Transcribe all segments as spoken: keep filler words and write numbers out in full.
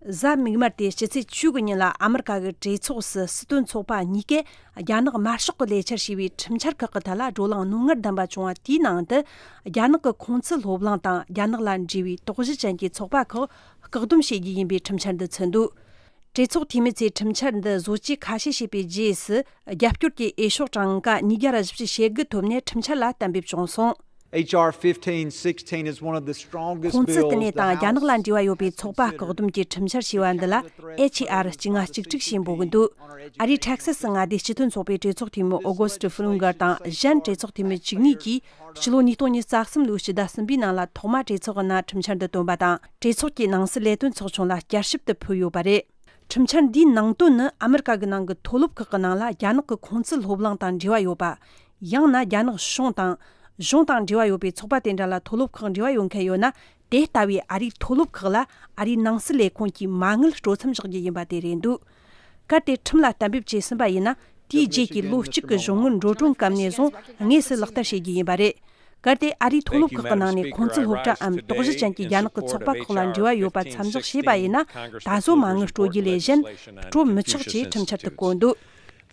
གཟའ་མིག་དམར་ཏེ་སྤྱི་ཚེས་བཅུ་གི་ཉིན་ལ་ཨ་མི་རི་ཀ་གི་གྲོས་ཚོགས་སུ་སྲིད་དོན་ཚོགས་པ་གཉིས་ཀས་རྒྱ་ནག་དམར་ཤོག་གི་ལས་འཆར་ཞེས་པའི་ཁྲིམས་འཆར་ཁག་གི་ཐད་ལ་བགྲོ་གླེང་རྣོ་ངར་ལྡན་པ་བྱུང་བ་དེའི་ནང་དུ། རྒྱ་ནག་གི་ཁུང་ཙི་སློབ་གླིང་དང་རྒྱ་ནག་ལ་འབྲེལ་བའི་དོགས་གཞི་ཅན་གྱི་ཚོགས་པ་ཁག་བཀག་སྡོམ་བྱེད་རྒྱུ་ཡིན་པའི་ཁྲིམས་འཆར་འདི་ཚུད་འདུག་གྲོས་ཚོགས་འཐུས་མི་ཚོས་ཁྲིམས་འཆར་འདི་བཟོ་བཅོས་ཁ་ཤས་བྱས་པའི་རྗེས་སུ། རྒྱབ་སྐྱོར་གྱི་འོས་ཤོག་གྲངས་ཀ་ཉིས་བརྒྱ་བཞི་བཅུ་ཞེ་དགུ་ཐོབ་ནས་ཁྲིམས་འཆར་ལ་གཏན་འབེབས་བྱུང་སོང་། H R fifteen sixteen is one of the strongest bills the House has considered. ཁུང་ཙི་ལྟེ་གནས་དང་རྒྱ་ནག་ལ་འབྲེལ་བ་ཡོད་པའི་ཚོགས་པ་བཀག་སྡོམ་གྱི་ཁྲིམས་འཆར་ཞེས་པ་འདི་ལ་H R གཅིག་ལྔ་གཅིག་དྲུག་ཞེས་འབོད་ཀྱི་འདུག་ཨ་རིའི་ཊེག་སཱ་སི་མངའ་སྡེའི་སྤྱི་མཐུན་ཚོགས་པའི་གྲོས་ཚོགས་འཐུས་མི་ཨོ་གོ་སི་ཊི་ཧྥུ་ལུང་གར་དང་གཞན་གྲོས་ཚོགས་འཐུས་མི་བཅུ་གཉིས་ཀྱིས་ཕྱི་ལོ་ཉིས་སྟོང་ཉི་ཤུ་རྩ་གསུམ་ལོའི་སྤྱི་ཟླ་གསུམ་པའི་ནང་ལ་ཐོག་མ་གྲོས་ཚོགས་ཀྱི་ནང་ཁྲིམས་འཆར་འདི་བཏོན་པ་དང་། གྲོས་ཚོགས་ཀྱི་ནང་སྲིད་ལས་དོན་ཚོགས་ཆུང་ལ་བསྐྱར་ཞིབ་ཏུ་ཕུལ་ཡོད་པ་རེད། ཁྲིམས་འཆར་འདིའི་ནང་དོན་ནི་ཨ་མི་རི་ཀ་གི་ནང་གི་མཐོ་སློབ་ཁག་གི་ནང་ལ་རྒྱ་ནག་གི་ཁུང་ཙི་སློབ་གླིང་དང་འབྲེལ་བ་ཡོད་པ། ཡང་ན་རྒྱ་ནག་གཞུང་དང་། གཞུང་དང་འབྲེལ་བ་ཡོད་པའི་ཚོགས་པ་དེ་འདྲ་ལ་མཐོ་སློབ་ཁག་འབྲེལ་བ་ཡོད་མཁན་ཡོད་ན། དེ་ལྟ་བུའི་ཨ་རིའི་མཐོ་སློབ་ཁག་ལ་ཨ་རིའི་ནང་སྲིད་ལས་ཁུངས་ཀྱིས་མ་དངུལ་སྤྲོད་མཚམས་བཞག་རྒྱུ་ཡིན་པ་དེ་རེད་འདུག་གལ་ཏེ་ཁྲིམས་ལ་གཏན་འབེབས་བྱས་ཟིན་པ་ཡིན་ན། དེའི་རྗེས་ཀྱི་ལོ་གཅིག་གི་གཞུང་དངུལ་འགྲོ་གྲོན་སྐབས་ནས་བཟུང་དངོས་སུ་ལག་བསྟར་བྱེད་རྒྱུ་ཡིན་པ་རེད། གལ་ཏེ་ཨ་རིའི་མཐོ་སློབ་ཁག་གི་ནང་ནས་ཁུང་ཙི་སློབ་གྲྭའམ་དོགས་གཞི་ཅན་གྱི་རྒྱ་ནག་གི་ཚོགས་པ་ཁག་ལ་འབྲེལ་བ་ཡོད་པ་མཚམས་འཇོག་བྱས་པ་ཡིན་ན། ད་གཟོད་མ་དངུལ་སྤྲོད་རྒྱུ་ལས་གཞན་སྤྲོད་མི་ཆོག་ཅེས་ཁྲིམས་འཆར་དུ་བཀོད་འདུག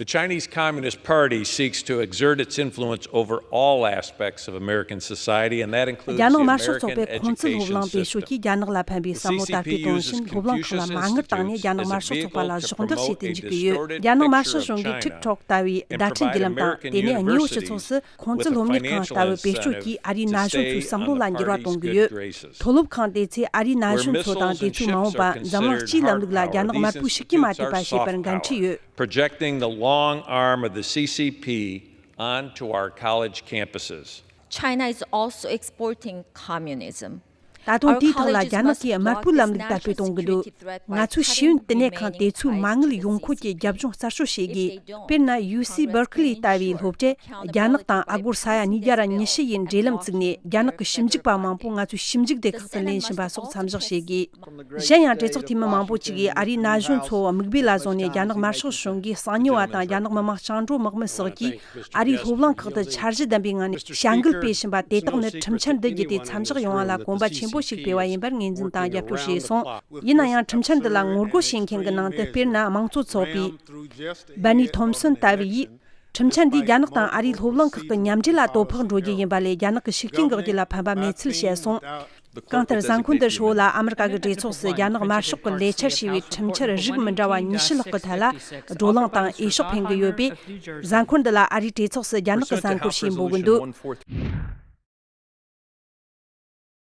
The Chinese Communist Party seeks to exert its influence over all aspects of American society, and that includes རྒྱ་ནག་དམར་ཤོག་ཚོགས་པའི་ཁུང་ཙི་སློབ་གླིང་བེད་སྤྱོད་ཀྱིས་རྒྱ་ནག་ལ་ཕན་པའི་བསམ་བློ་དར་སྤེལ་གཏོང་བཞིན། སློབ་གླིང་ཁག་ལ་མ་དངུལ་བཏང་ནས་རྒྱ་ནག་དམར་ཤོག་ཚོགས་པ་ལ་གཞོགས་འདེགས་བྱེད་དུ་འཇུག་གི་ཡོད། རྒྱ་ནག་དམར་ཤོག་གཞུང་གིས་ཊིག་ཊོག་ལྟ་བུའི་བརྡ་འཕྲིན་བརྒྱུད་ལམ་དང་། དེ་ནས་དངོས་ཡོད་སྤྱི་ཚོགས་སུ་ཁུང་ཙི་སློབ་གཉེར་ཁང་ལྟ་བུ་བེད་སྤྱོད་ཀྱིས་ཨ་རིའི་ན་གཞོན་ཚོའི་བསམ་བློ་ལ་འགྱུར་བ་གཏོང་གི་ཡོད། མཐོ་སློབ་ཁང་དེ་ཚོས་ཨ་རིའི་ན་གཞོན་ཚོ་དང་དེ་ཚོའི་མ་འོངས་པ་འཛམ་གླིང་སྤྱིའི་ལམ་ལུགས་ལ་རྒྱ་ནག་དམར་པོས་ཤུགས་རྐྱེན་མ་ཐེབས་པ་བྱེད་པར་འགན་འཁྲི་ཡོད། Projecting the long arm of the C C P onto our college campuses. China is also exporting communism. ད་དུང་དེའི་ཐོག་ལ་རྒྱ་ནག་གིས་དམར་པོའི་ལམ་ལུགས་དར་སྤེལ་གཏོང་གི་འདུག་ང་ཚོའི་ཤེས་ཡོན་བསྟི་གནས་ཁང་དེ་ཚོའི་མ་དངུལ་ཡོང་ཁུངས་ཀྱི་རྒྱབ་ལྗོངས་གསར་ཤོག་བྱེད་དགོས། དཔེར་ན། ཡུ་སི་བར་ཁི་ལི་ལྟ་བུའི་སློབ་གྲྭས་རྒྱ་ནག་དང་ཨ་སྒོར་ས་ཡ་ཉིས་བརྒྱ་ར་ཉི་ཤུ་ཡི་འབྲེལ་ལམ་བཙུགས་ནས། རྒྱ་ནག་གི་ཞིབ་འཇུག་པ་མང་པོ་ང་ཚོའི་ཞིབ་འཇུག་སྡེ་ཁག་ཏུ་ལེན་བཞིན་པ་སོགས་མཚམས་བཞག་བྱེད་དགོས། གཞན་ཡང་། གྲོས་ཚོགས་འཐུས་མི་མང་པོ་ཅིག་གིས་ཨ་རིའི་ན་གཞོན་ཚོ་མིག་དཔེ་ལ་བཟུང་ནས། རྒྱ་ནག་དམར་ཤོག་གཞུང་གིས་གསང་ཉུལ་བ་དང་། རྒྱ་ནག་མི་དམངས་བཅིངས་འགྲོལ་དམག་མི་སོགས་ཀྱིས་ཨ་རིའི་སློབ་གླིང་ཁག་ཏུ་འཆར་གཞི་ལྡན་པའི་ངང་ནས་བྱ་འགུལ་སྤེལ་བཞིན་པ་དེ་དག་ནི། ཁྲིམས་འཆར་འདི་བརྒྱུད་དེ་མཚམས་བཞག་ཡོང་བ་ལ་གོམ་པ་ཆེན་པོ་ཞིག་སྤོས་པ་ཡིན་པར་ངོས་འཛིན་དང་རྒྱབ་སྐྱོར་བྱས་སོང་། ཡིན་ན་ཡང་། ཁྲིམས་འཆར་འདི་ལ་ངོ་རྒོལ་བྱེད་མཁན་གྱི་ནང་དུ། དཔེར་ན། དམངས་གཙོ་ཚོགས་པའི་སྦན་ནི་ཐོམ་སོན་ལྟ་བུ་ཡིས། ཁྲིམས་འཆར་འདིས་རྒྱ་ནག་དང་ཨ་རིའི་སློབ་གླིང་ཁག་གི་མཉམ་འབྲེལ་ལ་དོ་ཕོག་འགྲོ་རྒྱུ་ཡིན་པ་ལས། རྒྱ་ནག་གི་ཤུགས་རྐྱེན་འགག་རྒྱུ་ལ་ཕན་པ་མེད་ཚུལ་བཤད་སོང་། གང་ལྟར། གཟའ་འཁོར་འདིར་ཧྲོ་ལ་ཨ་མི་རི་ཀ་གི་གྲོས་ཚོགས་སུ་རྒྱ་ནག་དམར་ཤོག་གི་ལས་འཆར་ཞེས་པའི་ཁྲིམས་འཆར་རིགས་མི་འདྲ་བ་ཉི་ཤུ་ལྷག་གི་ཐད་ལ་བགྲོ་གླེང་དང་འོས་ཤོག་འཕེན་གྱི་ཡོད་པས། གཟའ་འཁོར་འདི་ལ་ཨ་རིའི་གྲོས་ཚོགས་སུ་རྒྱ་ནག་གི་གཟའ་འཁོར་ཞེས་འབོད་ཀྱི་འདུག